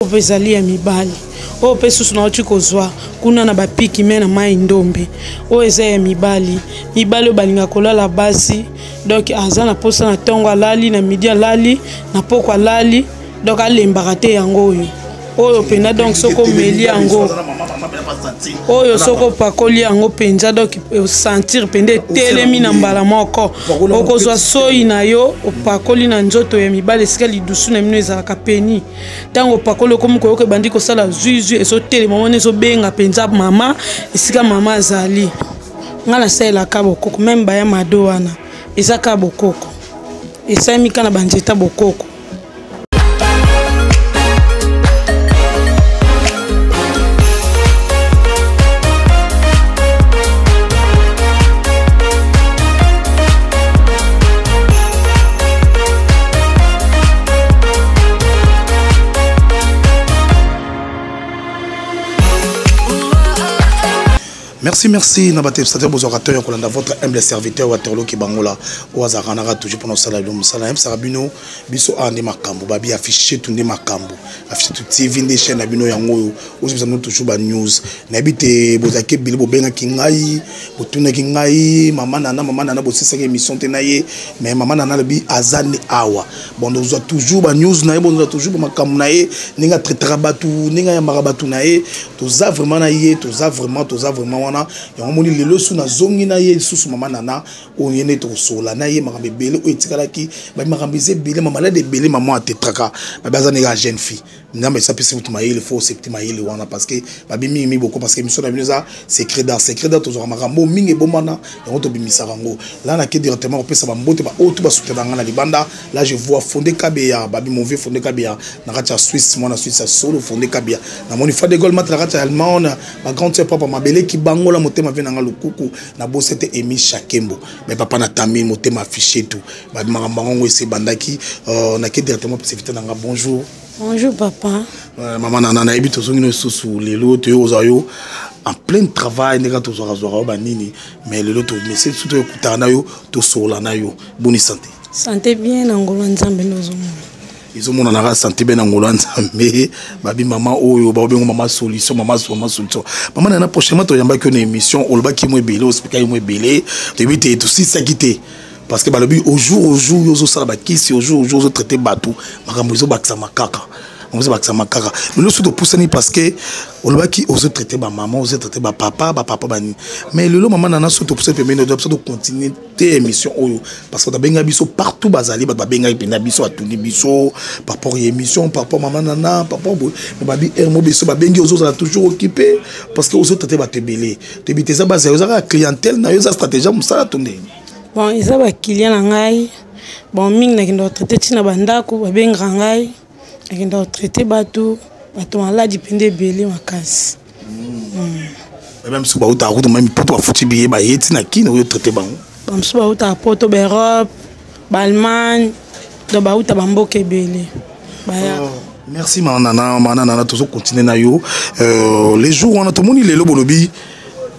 Oyo mpe ezali ya mibali. Oyo mpe susu nauti kozwa kuna na bapiki me na mai ndombe. Oyo eza ya mibali. Mibali oyo balingaka kolala basi. Donc aza na mposa na ntongo alali, na midi alali, na poko alali. Donc alembaka te yango oyo. Oyo mpenza donc soki omeli yango oyo soki opakoli yango mpenza donc osentir mpenza etelemi na mbala moko. Okozwa soyi na yo opakoli na nzoto ya mibali esika lidusu na bino ezalaka peni. Ntango opakoli okomi koyoka ebandi kosala zwizwi, ezotelema wana ezobenga mpenza mama esika mama azali. Nga nasalelaka bokoko, meme baya mado wana eza kaka bokoko, esalemi kaka na banzeta bokoko. Merci, merci. Na ba téléspectateurs bozwaka temps ya kolanda votre humble serviteur Waterloo Kibangola oyo azalaka naka toujours mpona kosala bino mosala. Yebisaka bino biso awa nde makambo babi affiche tu nde makambo affiche tu TV nde chaîne na bino yango oyo ozobisa bino toujours ba news. Nayebi te bozalaki ebele bobengaki ngai botunaki ngai mama nana mama nana bosisaki émission te na ye mais mama nana alobi aza nde awa. Bon tozwa toujours ba news na ye, bozwa toujours ba makambo na ye ndenge atraitaka bato ndenge ayambaka bato na ye. Toza vraiment na ye, toza vraiment, toza vraiment wana. Yango moni lelo su nazongi na ye lisusu mama nana oyo ye nde tokosola na ye makambo ebele oyo etikalaki ba makambo eza ebele, ma malade ebele mama atetraka babe aza ndenge ya jeune fille. Nzambe esapesi mutu mayele, faut accepter mayele wana parce que babi mingi mingi boko parce que émission na bino eza secret d'art, secret d'art tozwaka makambo mingi ebomana yango tobimisaka yango. Là nake directement kopesa ba mbote ba oyo tout ba soutenir nga na libanda. Là je vois Fondé Kabeya, babi mon vieux Fondé Kabeya na kati ya Suisse, mwana Suisse ya solo Fondé Kabeya. Namoni Fade Gold mat na kati ya Allemagne, ba grande sœur papa mabele kibangola motema vie na nga lukuku na bosete Emi Shakembo. Mais papa na tami motema affiché tout. Babi makambo yango ese bandaki, nake directement pesa vite na nga bonjour. Bonjour papa. Maman nana nayebi tozongi no lisusu lelo toyo kozwa yo en plein travail ndenge tozwaka zwaka yo banini mais lelo to mese surtout toyokutana na yo tosolola na yo. Boni santé? Santé bien na ngolo ya Nzambe nde ozomona. Ezomonana kaka santé bien na ngolo ya Nzambe. Babi mama oyo baobengo mama solution, mama mama solution. Mama nana prochainement toyambaki yo na émission olobaki mo ebele, oexplikaki mo ebele, toyebi te tosisaki te. Parce que balobi au jour au jour yo ozosala bakisi, au jour au jour ozotraite bato, makambo ezobakisama kaka. Makambo ezobakisama kaka. Mais lelo soki topusani parce que olobaki ozotraite ba mama, ozotraite ba papa, ba papa banini. Mais lelo mama nana soki topusani pembeni, toza tocontinue te émission oyo parce que babengaki biso partout bazali, bato babengaki mpenza biso, batuni biso par rapport ya émission, par rapport mama nana, par rapport boye. Mais babi heure moko biso babengi ozozala toujours occupé parce que ozotraite bato ebele. Toyebi te eza base ya yo, eza kaka clientèle na yo, eza stratégie ya mosala to ndenge. Bon, eza ba client na ngai. Bon, mingi nakenda kotraite ntina ba ndako, babengaka ngai. Nakenda kotraite bato, bato maladi mpenza ebele makasi. Ba misusu bautaka kutu meme poto bafuti biye baye ntina kini oyo traite bango. Ba misusu bautaka poto, ba Europe, ba Allemagne, donc bauta ba mboka ebele. Bayaka. Oh, merci ma nana, ma nana, tozo continuer na yo. Les jours wana tomoni lelo bolobi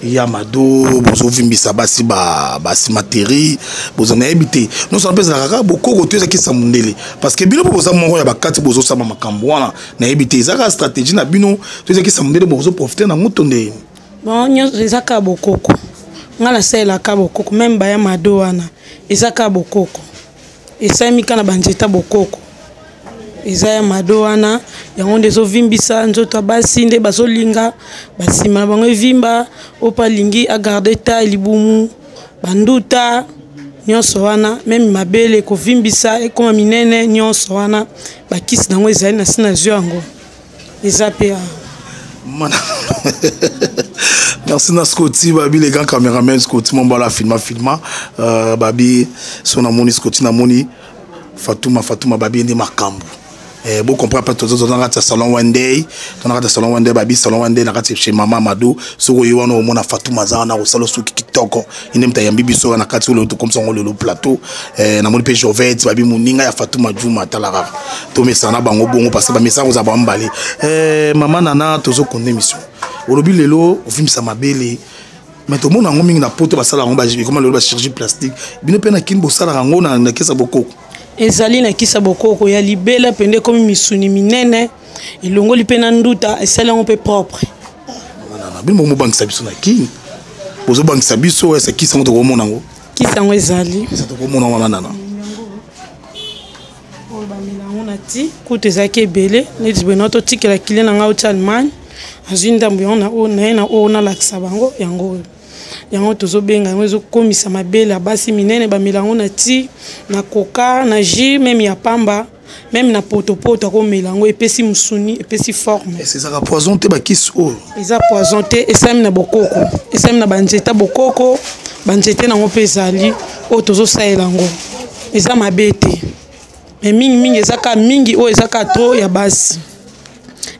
ya mado bozovimbisa basi ba basi materi boza nayebi te nyonso wana mpe ezalaka kaka bokoko to ezalaki samundele parce que bino mpo boza moko ya bakati bozosala makambo wana nayebi te ezalaka stratégie na bino to ezalaki samundele bozoprofite nango to nde. Bon, nyonso eza kaka bokoko. Nga nasalelaka bokoko, même baya mado wana eza kaka bokoko, esalemi kaka na banzeta bokoko. Eza ya mado wana yango nde ezovimbisa nzoto ya basi nde bazolinga basima na bango evimba, oyo mpe alingi agarde taille libumu banduta nyonso wana, meme mabele ekovimbisa ekoma minene nyonso wana bakisi nango ezali na si na zwi yango eza mpe awa. Mana. Merci na Scotty, babi les grands caméramans Scotty Mombala filma filma, babi son amoni Scotty namoni Fatouma Fatouma babi ndi makambo. Bo comprendre pas tozo tozo na kati ya salon one day, tozo na kati ya salon one day babi salon one day na kati chez mama Mado, soko ye wana omona Fatouma za na kosala suki kitoko. Ine mta yambi biso na kati oyo to comme ça le plateau. Na moni pe Jovet babi muninga ya Fatouma Juma talaka. To mesana bango bongo parce que ba mesana koza ba mbale. Mama nana tozo konde mission. Olobi lelo ovimisa mabele. Mais tout le monde a mingi na poto basala yango ba comment lelo ba chirurgie plastique. Bino pe na kin bosala yango na kesa bokoko. Ezali na kisa bokoko ya libela mpenza, ekomi misuni minene, elongoli mpe na nduta, esali yango mpe propre. Bino bomobangisa biso na kini, bozobangisa biso. Ese kisi yango tokomona yango? Kisi yango ezali. Tokomona wana, nana? Oyo bamela yango na ti kutu ezalaki ebele neti boye, na totikela kile na ngai oti Allemagne, azwi ndambo yango na oyo naye na oyo nalakisa bango yango. Oyo yango tozobenga yango ezokomisa mabele ya basi minene. Bamela yango na ti, na coca, na jus, même ya pamba, même na potopoto akomela yango, epesi mosuni, epesi forme. Ezalaka poison te, bakisi oyo? Eza poison te, esalemi na bokoko, esalemi na banzete bokoko, banzete nango mpe ezali oyo tozosalela yango, eza mabe te. Mais mingimingi eza kaka mingi oyo eza kaka trop ya basi,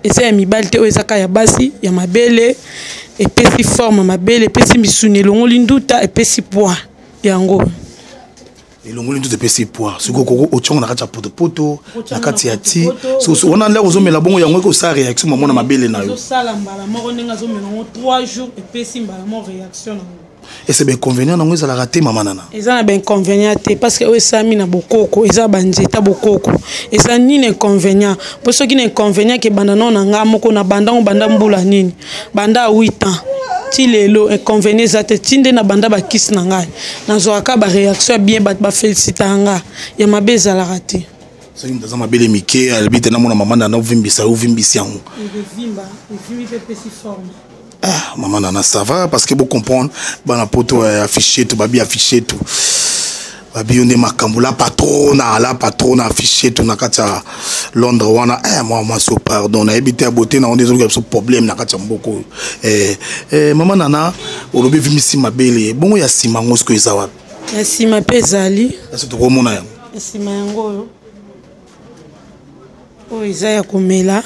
eza ya mibali te. Oyo eza kaka ya basi, ya mabele, epesi forme mabele, epesi misuni, elongoli nduta, epesi poids yango. Elongoli nduta, epesi poids. Soki okoko otiongo na kati ya potopoto, na kati ya ti wana, ndako ozomela bongo, yango ekosala réaction mamona mabele na yo. Ezosala mbala moko ndenge azomela yango 3 jours, epesi mbala moko réaction nango. Ese bainconvénient nango ezalaka te, mama Nana? Eza na bainconvénient te, parce que oyo esalami na bokoko, eza banzeta bokoko. Eza nini inconvénient? Mpo soki na inconvénient ke banda nao na nga moko na bandango, banda mbula nini, banda 8 ans ti lelo, inconvénient eza te. Ti nde na banda bakisi na ngai, nazwaka baréaction ya bien, bato bafélicitaka nga, ya mabe ezalaka te. Soki moto aza mabele mike, alobi te namona mama Nana ovimbisa, ovimbisi yango. Evimba, evimbi mpe epesi forme. Ah, mama Nana, ça va, parce que bocomprendre bana poto, affiché to babi, affiché to babi, yo nde makambo, la patrona, la patrona, affiché to na kati ya Londres wana. Mwa mwasi o pardon, nayebi te ya beauté na ngo nde ezoluka biso problème na kati ya mboka oyo. Mama Nana, olobi evimbisi mabele bongo, ya nsima yango sikoyo eza wapi? Ya nsima mpe ezali. Ese tokomona yango? Ya nsima yango oyo, oyo eza ya komela,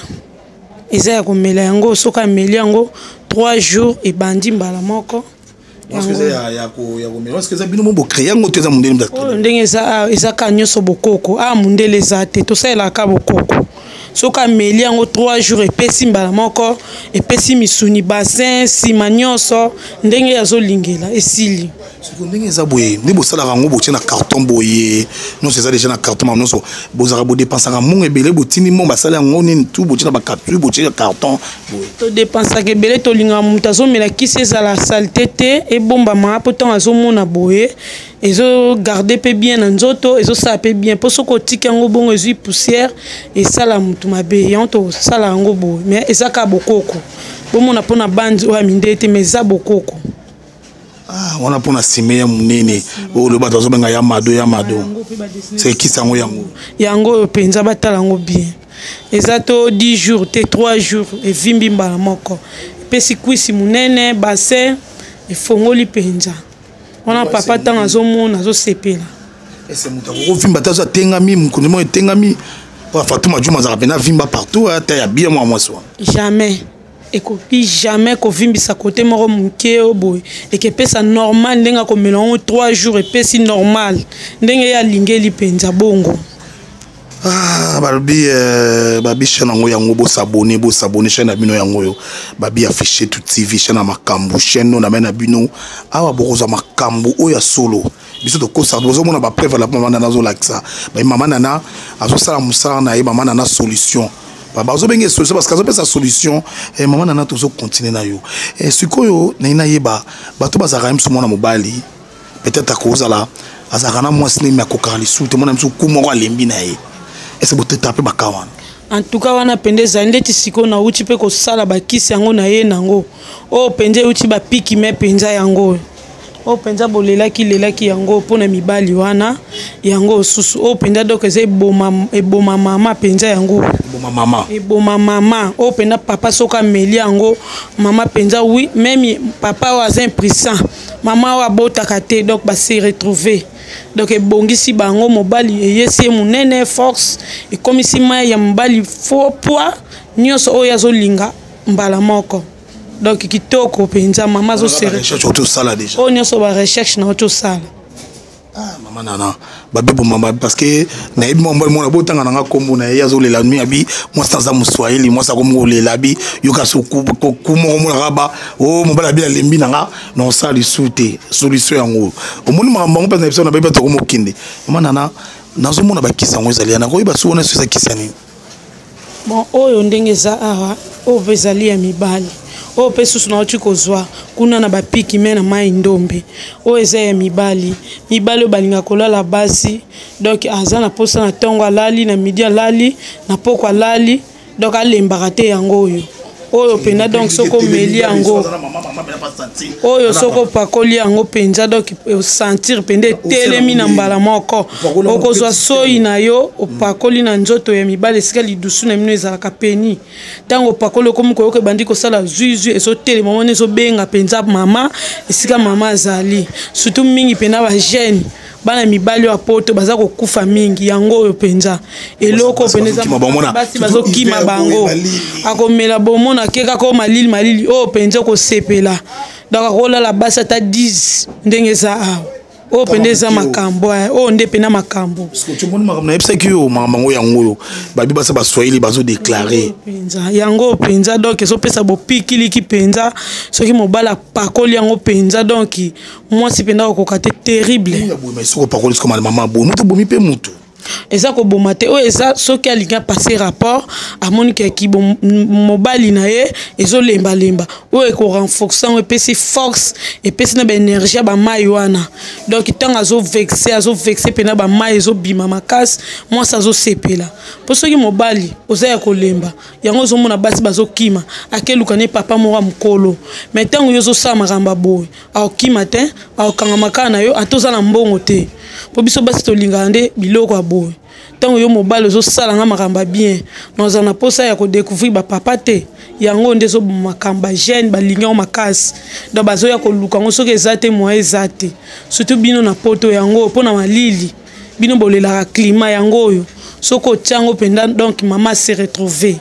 eza ya komela yango. Soki ameli yango 3 jours, ebandi mbala moko. Eza bino mo bocréer yango to eza mondele? Oyo ndenge eza, eza kaka nyonso bokoko. Awa mondele eza te, tosalelaka bokoko. Soki ameli yango 3 jours, epesi mbala moko, epesi misuni, bassin, nsima nyonso ndenge azolingela, esili. Sikoyo ndenge eza boye, nde bosalaka yango, botie na carton boye, nyonso eza déjà na carton, ma nyonso bozalaka bodépensaka mbongo ebele, botindi mbongo basala yango nini, tu botie na bacapsule, botie na carton boye? Todépensaka ebele. Tolingaka moto azomela kisi ezala saleté te, ebombama, mpo ntango azomona boye, ezogarde mpe bien na nzoto, ezosala mpe bien. Mpo soki otiki yango bongo, ezwi poussière, esala motu mabe. Yango tosala yango boye, mais eza kaka bokoko. Bomona mpona bandi oyo ya mindele te, mais eza bokoko. Ah, wana mpona nsima ya monene oyo bato bazobenga ya mado, ya mado, sekisa yango, yango. Yango oyo mpenza, batala yango bien. Eza to 10 jours te, 3 jours evimbi mbala moko, epesi kwisi monene, bassin efongoli mpenza wana. Papa ntango azomona, azosepela. Ese moto akokovimba te, azo atengami, mokonzi moko etengami? Po Fatuma Juma azalaka mpena vimba partout, ata ya bien mwa mwasi wana. Jamais, ekoki jamais kovimbisa kote moko moke oyo boye. Ekepesa normal ndenge akomela yango 3 jours, epesi normal ndenge ye alingeli mpenza bongo. Ah, balobi babi chaîne yango, yango bosabone, bosabone chaîne na bino yango oyo, babi affiché tout TV, chaîne ya makambo, chaîne oyo na mai na bino. Awa bokozwa makambo oyo ya solo. Biso tokosaka, bozomona bapreuve la mama Nana azolakisa. Bai mama Nana azosala mosala na ye, mama Nana solution, bazobenge solution parce que azopesa solution. Mama Nana, tozocontinue na yo. Sikoyo nayi nayeba, bato bazalaka ye mosu mwana mobali, peut-être akozala azalaka na mwasi nemi, akokaka lisusu te, mwana mosu ku moko alembi na ye. Ese boteta mpe baka wana? En tout cas, wana mpenza ezali ndeti sikoyo nauti mpe kosala bakisi yango na ye nango oyo mpenza euti bapiki me mpenza yango oyo, oyo mpenza bolelaki lelaki yango mpona mibali wana, yango susu oyo mpenza. Donc eza eboma, eboma mama mpenza yango. Eboma mama. Eboma mama oyo mpenza. Papa soki ameli yango, mama mpenza, oui, même papa oyo aza impuissant, mama oyo abotaka te, donc base retrouver. Donc ebongisi bango, mobali eyesi ye monene, force, ekomisi mai ya mobali faux poids nyonso oyo azolinga mbala moko. Donc kitoko mpenza, mama azosere. Tosala déjà. Oyo nyonso barecherche na yo tosala. Ah, mama Nana, babi bomama, parce que nayebi mwa mobali mona botanga nanga nkombo na ye, azolela mi abi mwasi aza moswahili, mwasi akomi kolela, abi yoka so ku moko monaka ba o mobali abi alembi nanga na osala lisusu te. Solution yango omoni makambo yango mpenza, biso na bayebi tokomokende. Mama Nana, Nazomona bakisi yango ezali yana, koyeba so wana so eza kisi ya nini? Bon, oyo ndenge eza awa, oyo mpe ezali ya mibali. Oyo mpe susu nauti kozwa kuna na bapiki me na mai ndombe. Oyo eza ya mibali, mibali oyo balingaka kolala basi. Donc aza na mposa na ntongo alali, na midi alali, na poko alali, donc alembaka te. Yango oyo, oyo mpenza, donc soki omeli yango oyo, soki opakoli yango mpenza, donc osentir mpenza etelemi na mbala moko. Okozwa soi na yo, opakoli na nzoto ya mibali esika lidusu na bino ezalaka peni. Ntango opakoli, okomi koyoka ebandi kosala zwizwi, ezotelema wana, ezobenga mpenza mama esika mama azali. Surtout mingi mpenza bajeune, bana mibali oyo ya poto baza kokufa mingi. Yango oyo mpenza, eloko mpenza, basi bazokima bango. Akomela bomona ke kaka oyo malili malili oyo mpenza okosepela. Donc akolala basi ata 10 ndenge eza awa. Oyo mpenza eza makambo, oyo nde mpenza makambo. Tomoni makambo nayebisaki yo, makambo yango, yango oyo babi basa baswahili bazodeklare. Mpenza yango mpenza, donc ezopesa bopikiliki mpenza. Soki mobali apakoli yango mpenza, donc mwasi mpenza akokoka te, terrible. Soki opakoli siko mama boye, moto bomi mpe motu. Eza koboma te. Oyo eza soki alingi apase rapport, amoni keki mobali na ye ezolembalemba, oyo ekorenforce yango, epesi force, epesi na baénergie ya bamai wana. Donc ntango azovexe, azovexe mpena, bamai ezobima makasi, mwasi azosepela. Mpo soki mobali oza ya kolemba, yango ozomona basi bazokima, akeluka ne papa moko ya mokolo. Mais ntango yo ozosala makambo ya boye, aokima te, aokangama kaka na yo, ata oza na mbongo te. Mpo biso basi tolingaka nde biloko ya boye. Ntango yo mobali ozosala nga makambo ya bien, naozala na mposa ya kodécouvrir bapapa te. Yango nde ezoboma makambo. Bajeune balingi yango makasi, donc bazoya koluka yango. Soki eza te, moyen eza te. Surtout bino na poto, yango mpo na malili, bino bolelaka climat. Yango oyo, soki otia yango mpenza, donc mama se retrouve,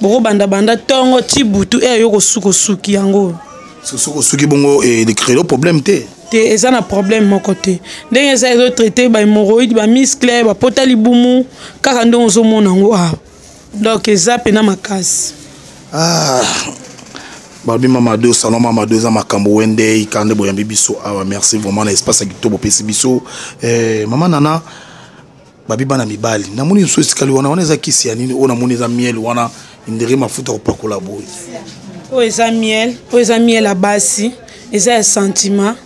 bokobanda banda ntongo ti butu e yo kosuka, osuki. Yango oyo. Soki osuki bongo, ecréer problème te? Te, eza na problème moko te. Ndenge eza, ezotraite bahémoroïde, bamuscle, bapota libumu, kaka ndenge ozomona yango awa. Donc eza mpena makasi. Ah, balobi Mamado, salon Mamado eza makambo. Wende ikande boyambi biso awa, merci vraiment na espace ya kitoko bopesi biso. Mama Nana, babi bana mibali, namoni mosusu esikali wana. Wana eza kisi ya nini? Oyo namoni eza miel wana, indere mafuta kopakola boye. Oyo eza miel, oyo eza miel ya basi, eza ya sentiment.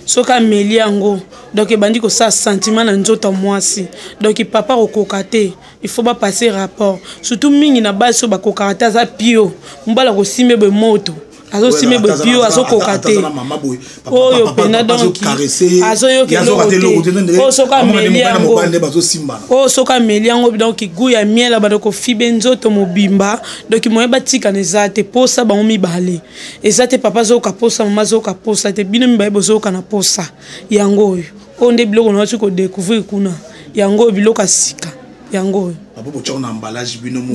Soki ameli yango, donc ebandi kosala sentiment na nzoto ya mwasi. Donc papa kokoka te, il faut bapasser rapport. Surtout mingi na basi oyo bakokaka te, aza pio, mobali akosimbe boye, moto azosimbe boye, pio, azokoka te. Oyo mpena, donc azoyoka eloko te. Oyo soki ameli yango, oyo soki ameli yango, donc goût ya miel abanda kofibe nzoto mobimba. Donc moye batikana eza te. Posa bango mibale eza te. Papa azoyoka posa, mama azoyoka posa te, bino mibale bozoyoka na posa. Yango oyo, oyo nde biloko na wati kodécouvrir kuna. Yango oyo biloko ya sika, yango oyo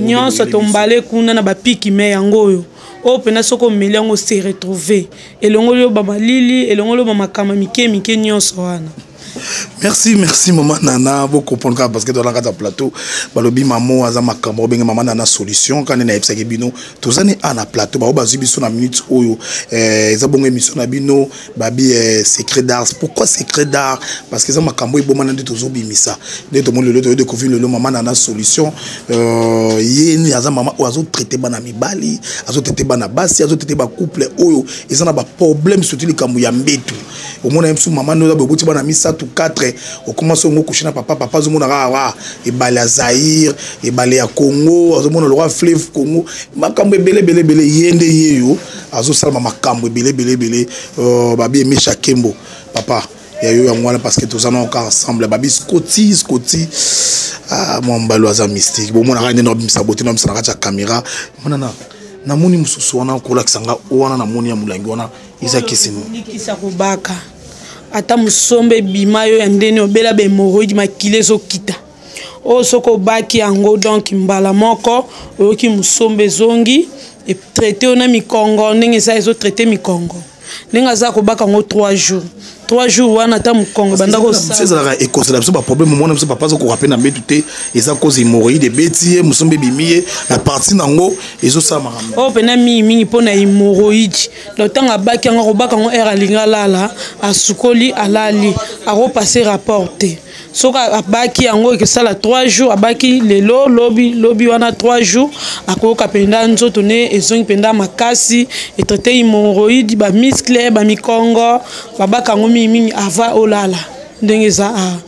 nyonso tombale kuna na bapiki. Me yango oyo, oyo mpena, soki omeli yango, se retrouve, elongoli oyo bamalili, elongoli oyo bamakambo mike mike nyonso wana. Merci, merci mama Nana. Bocomprendre kaka parce que toza na kati ya plateau. Balobi mamo aza makambo, obenge mama Nana solution. Kani nayebisaki bino, toza ni a na plateau. Bao bazwi biso na minute oyo, eza bongo émission na bino babi Secret d'art. Pourquoi Secret d'art? Parce que eza makambo ebomana nde tozobimisa, nde tomoni lelo, toyodécouvrir lelo mama Nana solution. Ye ni aza mama oyo azotraite bana mibali, azotraite bana basi, azotraite bacouple oyo eza na baproblème, surtout likambo ya mbetu. Omona ye mosusu, mama nde oza boye, oboti bana misato, 4, okoma so ongo couche na papa. Papa azomona kaka ebale ya Zaire, ebale ya Congo, azomona lokwa fleuve Congo, makambo ebele ebele ebele. Ye nde ye yo azosalama makambo ebele ebele ebele. Babi Emisha Kembo, papa ya yo, yango wana parce que toza na oka ensemble. Babi Scoti, Scoti, ah, mwa mobali aza mystique. Bomonaka nde nabimisa bote, nabimisa na kati ya caméra. Monana namoni mosusu wana kolakisa nga wana, namoni ya molangi wana, eza kisi nini? Kisi kobaka ata mosomba ebima yo ya ndeni, obela bahémoroïde, makili ezokita. Oyo soki obaki yango, donc mbala moko oyoki mosomba ezongi. Etraite oyo na mikongo, ndenge eza, ezotraite mikongo. Ndenge aza kobaka yango 3 jours, 3 jours wana, ata mokongo banda. Ezalaka ekozela biso baproblème. Omona biso papa azokoka mpe na mbetu te, eza cause hémorroïde ebeti ye, mosomba ebimi ye na partie nango, ezosala makambo. Oyo mpena mingimingi mpo na hémorroïde. Donc ntango abaki yango, akobaka yango heure alingi alala, asukoli, alali, akopase rapport te. Soki abaki yango ekosala 3 jours, abaki lelo lobi lobi wana 3 jours, akoyoka mpenza nzoto ne ezongi mpenza makasi. Etraite hémorroïde, bamuscle, bamikongo, babaka yango mingimingi avant olala. Ndenge eza awa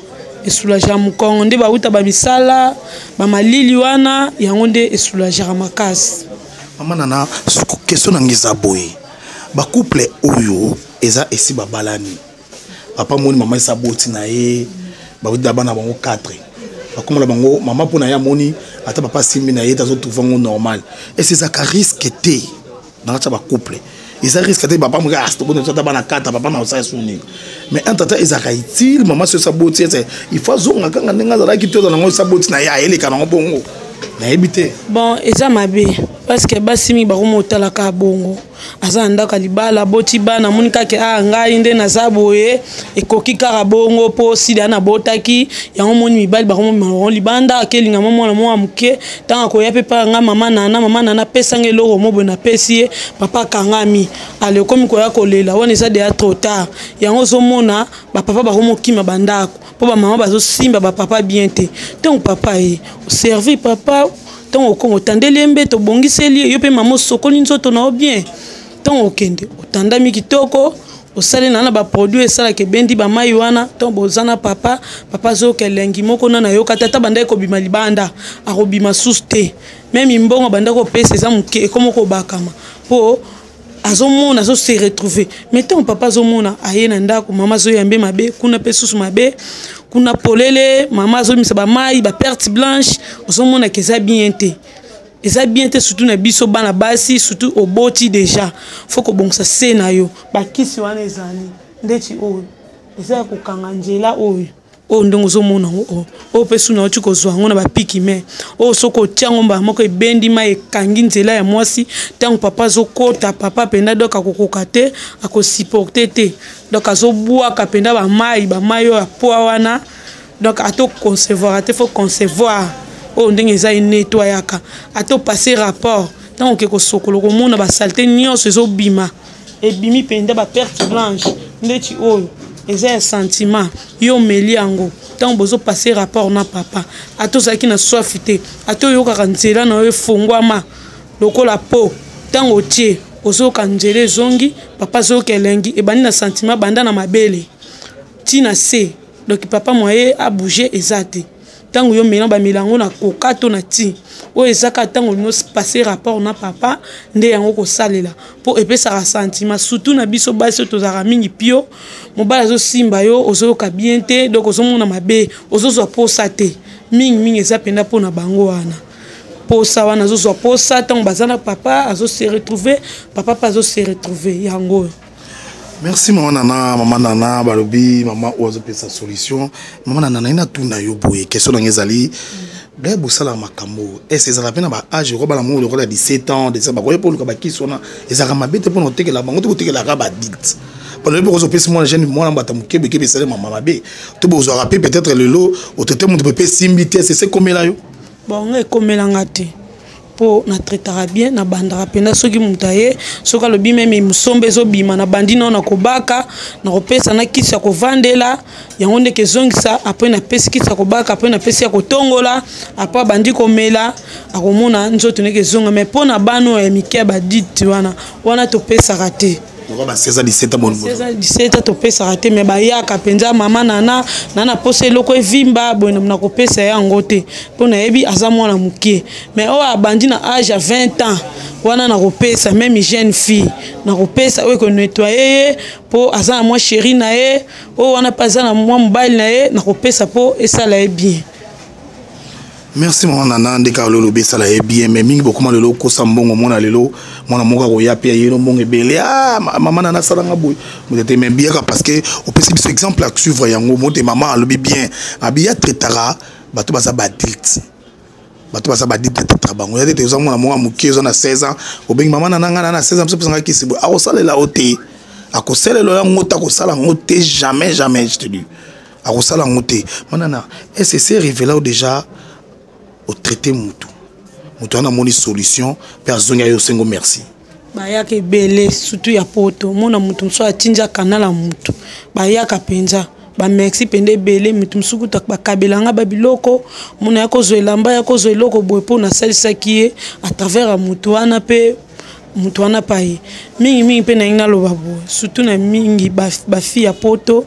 esoulageaka mokongo, nde bauta bamisala bamalili wana, yango nde esoulageaka makasi. Mama Nana, question na ngai eza boye: bacouple oyo eza esi babalani, papa moni mama esi aboti na ye, bawuti na bana bango 4, bakomona bango mama mpo na ye amoni ata papa asimbi na ye te, azotrouve yango normal. Ese ezaka risque te na kati ya bacouple? Eza risque te? Papa moke ata bana 4, papa na osala su nini? Mais un tata ezalaka utile, mama soki aboti ese il faut azonga kanga ndenge azalaki te, ozala nango esi aboti na ye, ayeleka nango bongo, nayebi te. Bon, eza mabe parce que basi mingi bakoma otalaka bongo. Aza na ndako ya libala, aboti bana, amoni kaka a ngai nde naza boye, ekoki kaka bongo mpo sida nabotaki yango. Moni mibali bakomomema libanda, akelinga mwa mwana mwa moke. Ntango akoya mpe pa nga mama Nana, mama Nana apesanga eloko mo boye, napesi ye, papa akangami, ale okomi koya kolela, wana eza deya trop tard. Yango ozomona bapapa bakomokima bandako mpo bamama bazosimba bapapa bien te. Ntango papa ye oservi papa, ntango okoma otandeli ye mbeto, obongiseli ye, yo mpe mama osokoli nzoto na yo bien, ntango okende otandami kitoko, osali na na baproduit esalaka ebendi bamai wana. Ntango boza na papa, papa azoyoka elengi moko na nayoka te. Ata bandaki kobima libanda, akobima susu te. Meme mbongo bandaki kopesa eza moke, ekoma kobakama mpo azomona azo se retrouver. Mais ntango papa azomona aye na ndako, mama azoyambe mabe kuna, mpe susu mabe kuna polele, mama azobimisa bamai, baperte blanche, ozomona ke eza bien te, eza bien te. Surtout na biso bana basi, surtout oboti déjà, faut kobongisa se na yo. Bakisi wana ezali ndeti oyo eza ya kokanga nzela oyo oyo ndenge ozomona yango oyo oyo mpe suna oti kozwa yango na bapiki me oyo soki otia yango mbala moko ebendi mai, ekangi nzela ya mwasi. Ntango papa azokota, papa mpenza donc akokoka te, akosupporte te, donc azobwaka mpenza bamai, bamai oyo ya poa wana. Donc ata oconcevoir te, faut concevoir oyo ndenge eza enetoyaka. Ata opasse rapport, ntango oke kosokola, okomona basalte nyonso ezobima, ebimi mpenza baperte blanche. Ndeti oyo eza ya sentiment, yo omeli yango ntango bozopase rapport na papa, ata ozalaki na soif te, ata oyokaka nzela na yo efongwama lokola po ntango otie, ozoyoka nzela ezongi, papa azoyoka elengi ebandi na sentiment, banda na mabele ti na se. Donc papa moye abouge eza te. Ntango yo mela, bamela yango na koka to na ti oyo eza kaka ntango olingi passe rapport na papa nde yango kosalela, mpo epesaka sentiment. Surtout na biso basi oyo tozalaka mingi pio, mobali azosimba yo, ozoyoka bien te, donc ozomona mabe, ozozwa posa te. Mingimingi eza mpenza mpona bango wana, posa wana azozwa posa ntango baza na papa, azose retrouve, papa mpe azose retrouve, yango oyo. Merci mama Nana. Mama Nana, balobi mama oyo azopesa solution. Mama Nana, naye natuna yo boye, question nanga ezali blaye: bosalaka makambo ese ezalaka mpe na baage lokola bana moko lokola 17 ans desa bakoki mpo oluka bakisi wana, ezalaka mabe te mpona kotekela bango te, kotekelaka baadulte? Balobi mpo kozopesi mwana jeune, mwana mbata moke beke esali mama mabe to bozwaka mpe peut-être lelo otraite moto mpe esimbi te, sese ekomela yo? Bon, nga ekomelanga te mpo na traitaka bien. Nabandaka mpenza soki moto aye, soki alobi meme mosomba ezobima, nabandi nao na kobaka, nakopesa na kisi ya kovandela yango ndeke ezongisa. Apres napesi kisi ya kobaka, apres napesi ya kotongola, apres abandi komela, akomona nzoto ndeke ezonga. Mais mpo na bana oyo ya mike ya badite wana, wana topesaka te. 16 ans topesaka te. Me bayaka mpenza mama Nana, nana posa eloko evimba boye, nakopesa yango te mpo nayebi aza mwana moke. Mais oyo abandi na age ya 20 ans wana nakopesa, meme jeune fille nakopesa oyo ekonettoye ye mpo aza na mwa chéri na ye, oyo wana mpe aza na mwa mobali na ye, nakopesa mpo esala ye bien. Merci mama Nana. Nde kaka lelo olobi esala ye bien, mais mingi bokoma lelo okosa mbongo. Mona lelo mwana moko akoya mpe ayelo mbongo ebele: ah, mama Nana asalanga boye, moto te. Mais biaka parce que opesi biso exemple ya suivre yango mote. Mama alobi bien, abi ya traitaka bato baza baadulte, bato baza baadulte atraitaka bango ya tete. Oza mwana moko ya moke, oza na 16 ans, obengi mama Nana, nga na 16 ans, biso opesanga kisi boye, akosalela yo te, akosalela yango te, akosala yango te, jamais, jamais, je te dis, akosala yango te. Manana, est-ce se révéla déjà otraite mutu, moto wana amoni solution mpe azongi ayo osengo merci? Bayaka ebele, surtout ya poto. Omona moto mosusu atindi akanala motu, bayaka mpenza. Bamerci mpenza ebele. Moto mosusu kuta bakabela nga babiloko, mona ya kozwa elamba, ya kozwa eloko boye, mpo nasalisaki ye à travers ya motu wana. Mpe motu wana pa ye mingimingi, mpe nalingi naloba boye, surtout na mingi bafille ya poto,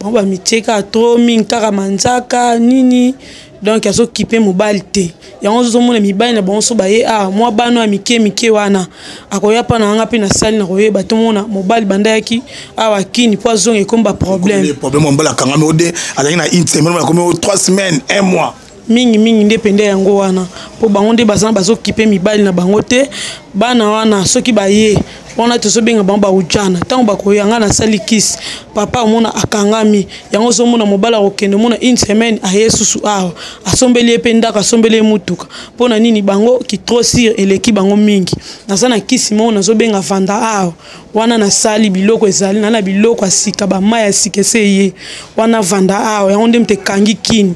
bango bamitie kaka trop mingi, kaka manzaka nini. Donc azokipe mobali te. Yango ozomona mibali na bango so baye awa, mwa bana ya mike mike wana akoya mpa na nga mpe nasali na koyeba. Tomona mobali banda yaki awa kini mpo azonga, ekomi baproblème. Problème, mobali akangami ode azalaki na une semaine, akomi o 3 semaines, un mois. Mingimingi nde mpenza yango wana, mpo bango nde baza bazokipe mibali na bango te. Bana wana soki baye wana, tozobenga bango baujana. Ntango bakoya, nga nasali kisi, papa omona akangami yango. Ozomona mobali akokende, omona une semaine aye susu awa, asombeli ye mpe ndako, asombeli ye mutuka. Mpo na nini? Bango ki trop sûr eleki bango mingi. Naza na kisi moko nazobenga vanda awa wana, nasali biloko ezali na biloko ya sika, bamai ya sika ese ye wana. Vanda awa, yango nde moto ekangi kini.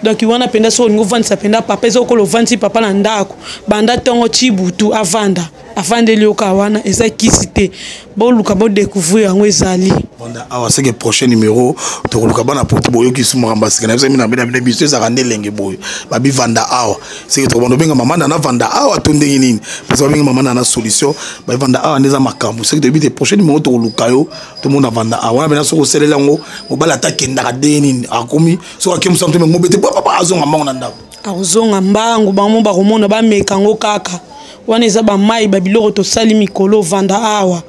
Donc wana mpenza, soki olingi ovandisa mpenza papa, eza okola ovandisi papa na ndako banda ntongo ti butu, avanda, avandeli yo kaka. Wana eza kisi te, boluka bodécouvrir yango, ezali. Vanda awa seke prochain numéro tokoluka bana poto. Boyoki su makambo ya sika na biso mina bina bina. Biso ezalaka nde elenge boye. Babi vanda awa, seke tokobanda obenga mama Nana vanda awa to ndenge nini? Parce babenga mama Nana solution, bavanda awa nde eza makambo. Seke toyebi te, prochain numéro tokoluka yo, tomona vanda awa wana. Pena soki osaleli yango, mobali ata akendaka ndenge nini, akomi soki ake mosala, to mengo te, papa azonga mbango na ndako. Akozonga mbangu. Bango bakomona, bameka yango kaka. Wana eza bamai, babiloko tosali mikolo. Vanda awa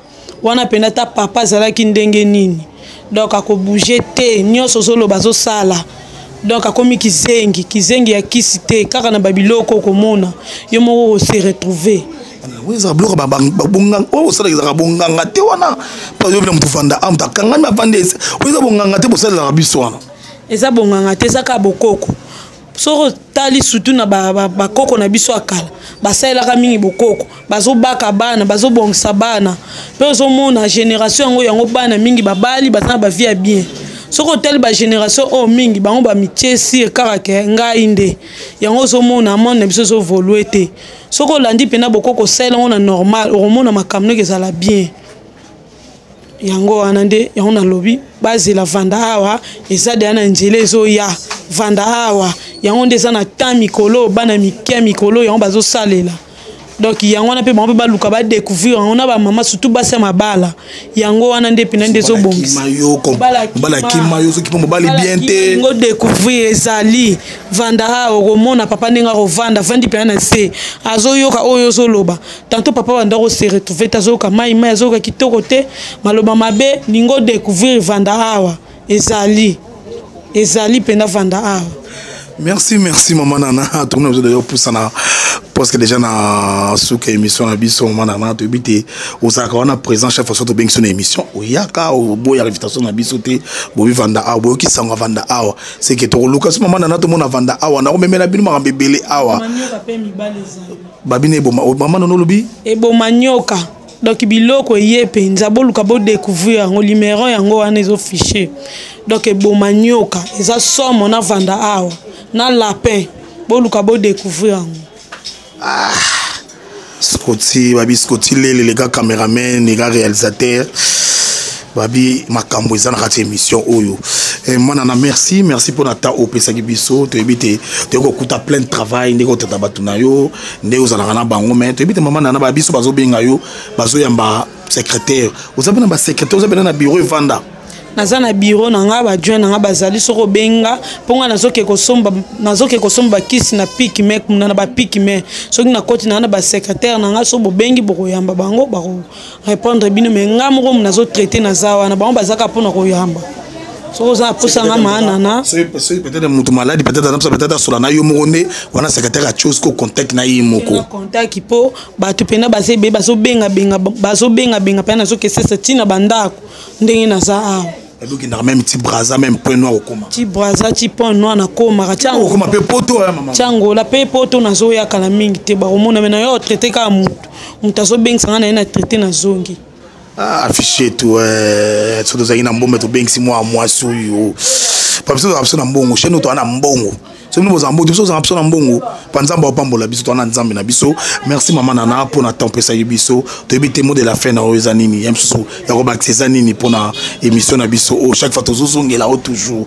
wana mpenza, ata papa azalaki ndenge nini, donc akobouge te. Nyonso ozoloba azosala. Donc akomi kizengi, kizengi ya kisi te, kaka na babiloko okomona yo moko kose retrouver. Oyo ezaka biloko oyo osalaka, ezalaka bonganga te wana. Mpo yo moto vanda a moto akangami, avandi, oyo eza bonganga te bosalelaka biso wana. Eza bonganga te, eza kaka bokoko. Soki otali surtout na bakoko na biso ya kala, basalelaka mingi bokoko, bazobaka bana, bazobongisa bana. Mpe ozomona génération yango yango, bana mingi babali, baza na bavie ya bien. Soki otali bagénération oyo mingi, bango bamitie sûr kaka ke ngai nde yango. Ozomona monde na biso ezoévoluer te. Soki olandi mpena bokoko, osalela yango na normal, okomona makambo ndenge ezala bien. Yango wana nde yango nalobi, bazela vanda awa, eza deya na nzela ezoya. Vanda awa, yango nde eza na temps mikolo, bana mike mikolo yango bazosalela. Donc yango wana mpe bango mpe baluka badécouvrir yango na bamama, surtout basi ya mabala. Yango wana nde mpena nde ezobongisa. Mobali akima yo, soki mpo mobali bien te. Ngo découvrir ezali vanda awa. Okomona papa ndenge akovanda, avandi mpena na se, azoyoka oyo ozoloba. Tantôt papa banda kose retrouver te, azoyoka mai mai, azoyoka kitoko te, maloba mabe. Ningo découvrir vanda awa, ezali, ezali mpenza vanda awa. Merci, merci mama Nana. Tourne biso déjà opusana parce que déjà na suka émission na biso. Mama Nana, toyebi te ozalaka wana présent chaque fois so tobengi so na émission, oyaka, oboyaka invitation na biso te. Bobi vanda awa, boyoki sango avanda awa, seke tokoluka so mama Nana, tomona vanda awa na komemela bino makambo ebele awa. Babino eboma, mama Nana olobi. Eboma nyoka. Donc biloko eye mpenza, boluka bodécouvrir yango. Numéro yango wana ezofiche. Donc eboma nyoka eza somo na vanda awa na lapin, boluka bodécouvrir yango. Ah, Scotty, babi Scotty lele, les gars caméraman, les gars réalisateur, babi makambo eza na kati ya émission oyo. Mwana na merci, merci mpona ta opesaki biso. Toyebi te toyei kokuta plein de travail, ndenge otata bato na yo, ndenge ozalaka na bango. Mais toyebi te, mama Nana, babiso bazobenga yo, bazoyamba secrétaire. Oza mpe na basecrétaire, oza mpena na bureau evanda? Naza na bureau na nga, baadjoint na nga bazali. Soki obenga mpo nga nazoke kosomba bakisi na piki me kuna na bapiki me, soki nakoti na nga na basecrétaire na nga, so bobengi, bokoyamba bango, bakorépondre bino. Mais nga moko nazotraite, naza wana, bango bazaka mpona koyamba. Soki oza na posa nga maanana. Soki peut-être moto maladi, peut-être aza peut-être asola na yo moko, nde wana secrétaire atie osiko contact na ye moko. Contact mpo bato mpena baza ebele, bazobengabenga, bazobengabenga mpena, nazokesesa ntina bandako ndenge naza awa. Okendaka même ti Braza, même Point Noir okoma? Ti Braza, ti Point Noir nakomaka. Okoma mpe poto ya mama? Tiangola mpe poto nazoyakala mingi te, bakomona me na yo traite kaka. Motu moto azobengisa nga na ye na traite, nazongi. Ah, affiche tu so tozalaki na mbongo, tobengisi mwa mwasi oyo. Biso tozala biso na mbongo, chaîne oyo toza na mbongo. Soki bino bozala mbongo, biso ozala biso na mbongo pa Nzambe apambola biso, towana Nzambe na biso. Merci mama Nana mpona temps opesaki biso. Toyebi te mot de la fin na oyo eza nini, ya mosusu ya kobakisa eza nini mpona émission na biso oyo chaque fois tozozongela oyo toujours.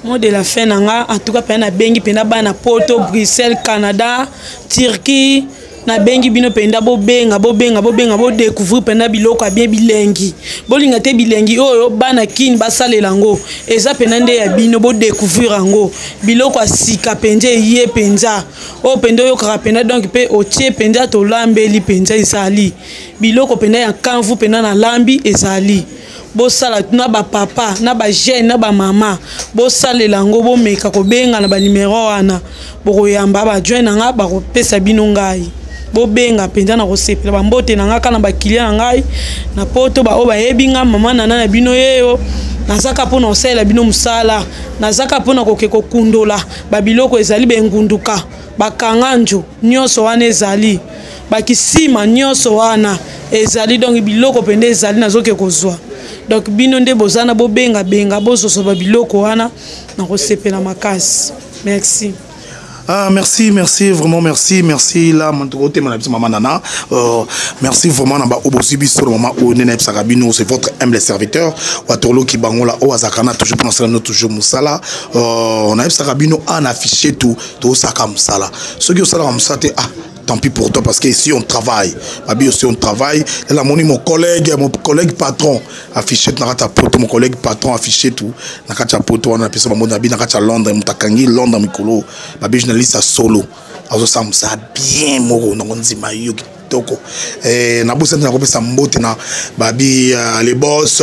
Mot de la fin na nga, en tout cas mpenza nabengi mpenza bana Poto, Bruxelles, Canada, Turquie, nabengi bino mpenza, bobenga, bobenga, bobenga, bodécouvrir mpenza biloko ya bien, bilengi. Bolinga te bilengi oyo bana Kini basalela yango, eza mpenza nde ya bino. Bodécouvrir yango, biloko ya sika mpenza eye mpenza, oyo mpenza oyokaka mpenza. Donc mpe otie mpenza, tolambeli mpenza, ezali biloko mpenza ya kanvu mpenza, nalambi ezali. Bosala na bapapa, na bajeune, na bamama, bosalela yango. Bomeka kobenga na banimero wana, bokoyamba bajoin na nga, bakopesa bino ngai. Bobenga mpenza na kosepela. Bambote na nga kaka na bakilia na ngai na Poto, baoyo bayebi nga, mama Nana na bino yeyo. Nazaka mpona kosalela bino mosala, nazaka mpona koke kokundola babiloko ezali bengunduka, bakanganjo nyonso wana ezali, bakisima nyonso wana ezali. Donc biloko mpenza ezali, nazoke kozwa. Donc bino nde boza na, bobengabenga, bozoso babiloko wana, na kosepela makasi. Merci. Ah, merci, merci, vraiment merci, merci. Là, mon côté, maman Nana. Merci vraiment, na obosi biso, maman Onene Sarabino, c'est votre humble serviteur. Waterloo Kibangola, Oazakana, toujours pour nous, toujours mosala. On a Sarabino, en affiché tout, tout ça comme ça là. Ceux qui ont ça comme ça, ah, tant pis pour toi, parce que ici on travaille. Babi aussi on travaille. Là, mon collègue patron affiché na kati ya Poto, mon collègue patron affiché tout na kati ya Poto wana, napesa bango na bi na kati ya Londres, moto akangi Londres mikolo, babi journaliste ya solo, azosala mosala bien moko nango, ndima yo kitoko. Nabosani nakopesa mbote na babi les boss,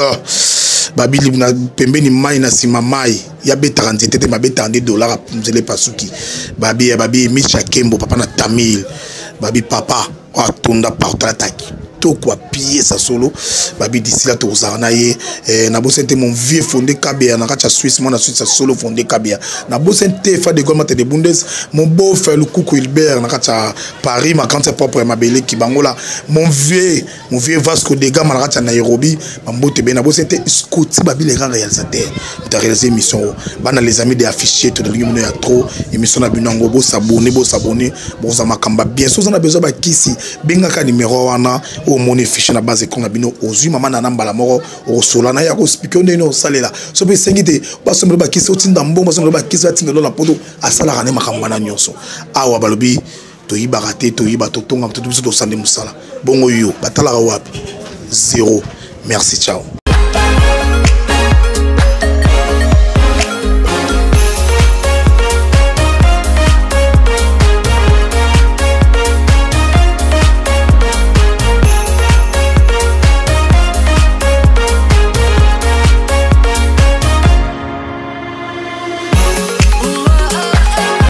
babi na pembeni mai na nsima mai yabetaka nzete te, babetaka nde dollar, nzela epasuki. Babi Micha Kembo, papa na Tamil, babi papa oyo atunda partout, alata kitoko, apiesa solo. Babi d'ici là tokozala na ye. Nabosani te mon vieux Fondé Kabea na kati ya Suisse, mwana Suisse ya solo, Fondé Kabea. Nabosani te fa de Gomate de Bundes, mon beau frère Lukuku Hilbert na kati ya Paris, ma grande propre Mabele Kibangola, mon vieux Vasco de Gama na kati ya Nairobi, bambote be. Nabosani te Scoti, babi le grand réalisateur, moto aréalisé émission oyo. Bana, les amis de affiché, tolingi bino ya trop. Émission na bino yango, bosabone, bosabone, bozwa makambo bien. So oza na besoin bakisi, bengaka numéro wana oyo omoni fiche na base écran na bino. Ozwi mama na mbala moko, okosola na ye, akoexpliquer ndenge osalela. So mpe esengi te basombela bakisi, otinda mbongo, basombela bakisi, batinda na Poto, asalaka nde makambo wana nyonso. Awa balobi toyibaka te, toyiba, totonga, biso tosande mosala bongo. Yo batalaka wapi? Zéro. Merci, ciao.